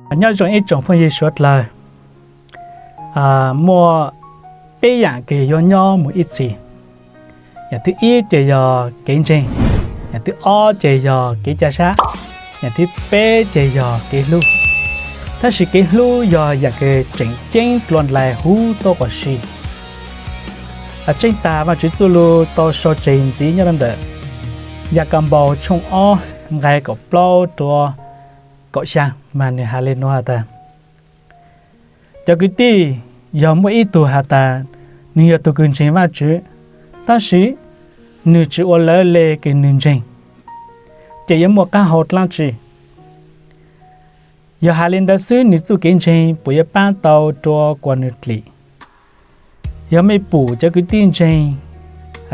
Nyob zoo ib tsoom phooj ywg suav dlawg, muaj peb yaam kws yuav nyob mus ib txhis. Yaam thib ib ces yog kev ntseeg, yaam thib ob ces yog kev ca sab, yaam thib peb ces yog kev hlub. Tab sis kev hlub yog yaam kws tseem ceeb dlua ndlais huv tuab quas si. Tseej taag Vaajtswv txuj lug tau sau tseg ntxiv nyob rua ntawm Yakaunpaus tshooj ob nqai kaum plaub rua kaum xyaa mas nwg has le nuav has tas, cov kwv tij, yog muaj ib tug has tas nwg yog tug kws ntseeg Vaajtswv, tab sis nwg tsi ua lawv le kws nwg ntseeg, ces yuav muaj qaab hau dlaab tsi? Yog has le ntawd xwb nwg txuj kev ntseeg puas yuav paab tau rua kuas nwg dlim? Yog mej pum cov kwv tij ntseeg,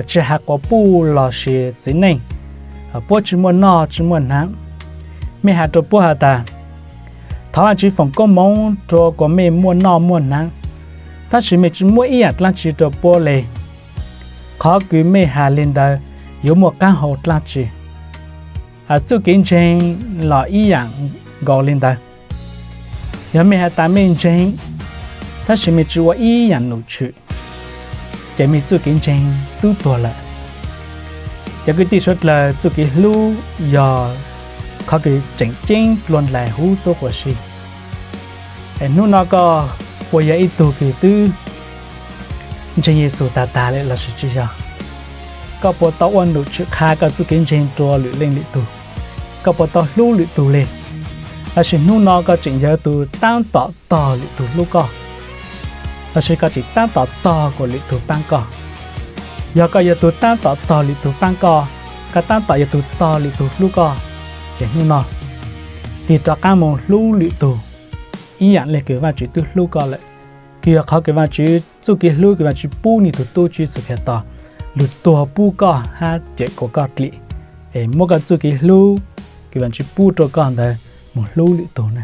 tsi has quas puj lossis txiv neej, puab tsi muaj noj tsi muaj hnav, mej has rua puab has tas, thov Vaajtswv foom koob moov rua kuas mej muaj noj muaj hnav, tab sis mej tsi muab ib yaam dlaab tsi rua puab le. Qhov kws mej has le ntawd yuav muaj qaab hau dlaab tsi? Txuj kev ntseeg los ib yaam nkaus le ntawd. Yog mej has tas mej ntseeg, tab sis mej tsi ua ib yaam num tshwm, ces mej txuj kev ntseeg tub tuag lawm. Cov kwv tij suav dlawg, txuj kev hlub yog qhov kws tseem ceeb dlua ndlais huv tuab quas si. Es hnub no koj puas yog ib tug kws twb ntseeg Yexus tag tag le lossis tsi yog? Koj puas tau ua num tshwm qha koj txuj kev ntseeg rua lwm leej lwm tug? Koj puas tau hlub lwm tug le? Lossis hnub no koj tseem yog tug taab tom tog lwm tug hlub koj, lossis koj tseem taab tom tog kuas lwm tug paab koj? Yog koj yog tug taab tom tog lwm tug paab koj, koj taab tom yog tug tog lwm tug hlub koj, ces hnub no tig rov qaab moog hlub lwm tug ib yaam le kws Vaajtswv twb hlub koj lawm. Kws yog qhov kws Vaajtswv, txuj kev hlub kws Vaajtswv pub nwg tug tub Tswv Yexus Khetos, lug tuag pub koj hab cawm kuas koj dlim, es muab koj txuj kev hlub kws Vaajtswv pub rua koj ntawd moog hlub lwm tug na.